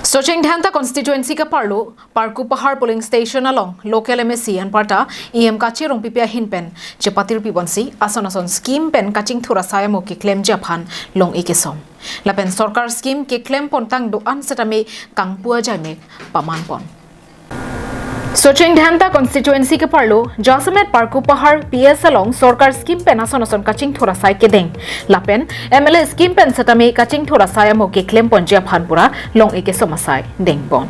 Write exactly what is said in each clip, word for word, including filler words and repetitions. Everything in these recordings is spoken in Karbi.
Socheng Dhenta constituency keparlo Parkup Pahar polling station along local M A C anparta E M Kache Rongpipi ahin pen chepatirpi ponsi ason ason scheme pen kachingthur asai amo keklemji aphan long-e kesom. Lapen sorkar scheme keklem pontang do-an setame kangpu ajai mek paman pon. Socheng Dhenta constituency keparlo jasemet Parkup Pahar P S along sorkar scheme pen ason ason kachingthur asai kedeng. Lapen M L A scheme pen setame kachingthur asai amo keklem ponji aphan pura long-e kesom asai deng pon.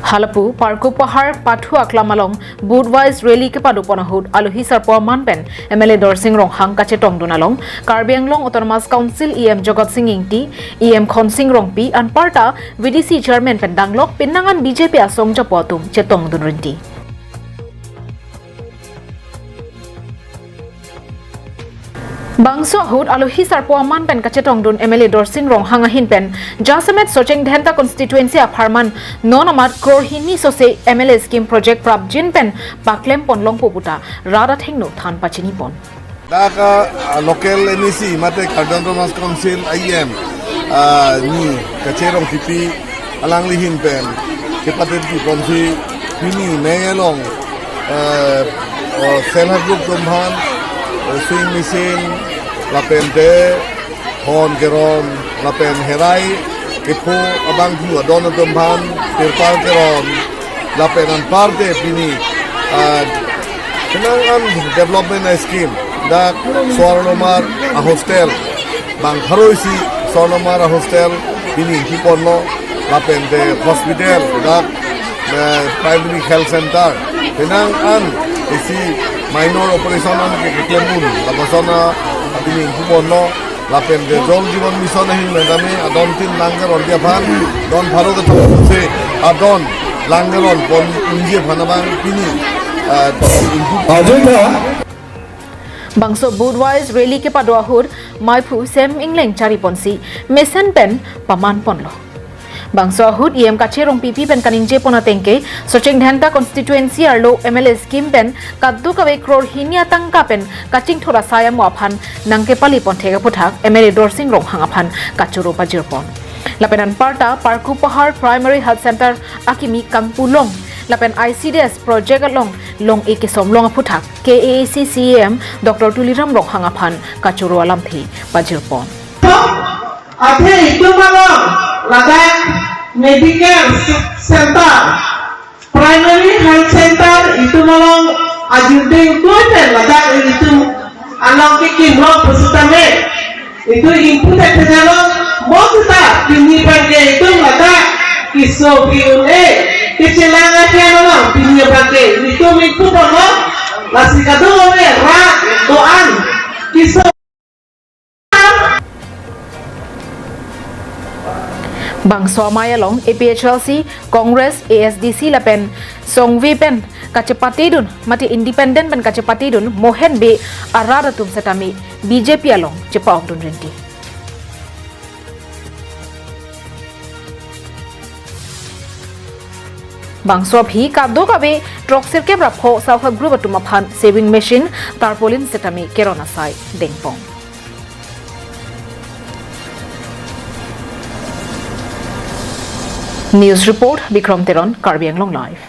Halapu Parkup Pahar pathu aklam along booth wise rally kepado pon ahut alohi sarpo aman pen M L A Dorsing Ronghang kachetongdun along Karbi Anglong Autonomous Council E M Jagat Sing Ingti, E M Khonsing Rongpi anparta V D C chairman pen danglok penang an B J P asong japo atum chetongdun rinti. Bangso ahut alohi sarpo aman pen kachetongdun M L A Dorsing Ronghang ahin pen jasemet Socheng Dhenta constituency apharman non amat crore hini sose M L A scheme project prapjin pen paklem pon longpo puta rat athengno than pachini pon. Dak, ah, local M A C mate Karbi Anglong Autonomous Council E M, ah, ni Kache Rongpipi alangli ahin pen chepatirpi ponsi pini meng along, eh, oh, self help group atum aphan, eh, sewing machine, lapen te hon keron, lapen herai kepho abangphu adon atum aphan tirpal keron, lapen anparte pini, ah, penang an development a-scheme dak Swarnomar a-hostel, bang pharo isi Swarnomar a-hostel pini ingpu ponlo, lapen te hospital dak, eh, primary health center, penang an isi minor operation an ke keklem un, lapuson a pini ingpu ponlo, lapen te Jal Jeevan Mission ahin pen tame adon tin lang keronji aphan, don pharo kethom se adon lang keron pon unji aphan abang pini, eh, ingpu. Ajita. Bangso booth wise rally kepado ahut maiphu Sem Ingleng chari ponsi mesen pen paman ponlo. Bangso ahut E M Kache Rongpipi pen kaningje pon ateng ke Socheng Dhenta constituency arlo M L A scheme pen kadokave crore hini atangka pen kachingthur asai amo aphan nangkepali pon thek aphuthak M L A Dorsing Ronghang aphan kachoro pajir pon. Lapen anparta Parkup Pahar Primary Health Center akimi kangpu long lapen I C D S project along long-e kesom long aphuthak K A A C C E M Doctor Tuliram Ronghang aphan kachoro alamthe pajir pon. Athe itum along ladak medical center, primary health center itum along ajudeng tuipen ladak itum along kekim lo pusitame itum ingpu thek thek lo, mo sita pini abangke itum ladak keso ke-un-e, kechelang atheng along pini abangke itum ingpu ponlo, lasi kadokave rat do-an keso. Bangso amei along A P H L C, Congress, A S D C lapen Sangvi pen kachepatedun mate independent pen kachepatedun Mohen Bey arat atum setame B J P along chepa-okdun rinti. Bangso aphi kadokave throksirkep ra pho self help group atum aphan sewing machine, tarpaulin setame keron asai deng pon. News report, Bikram Teron, Karbi Anglong Live.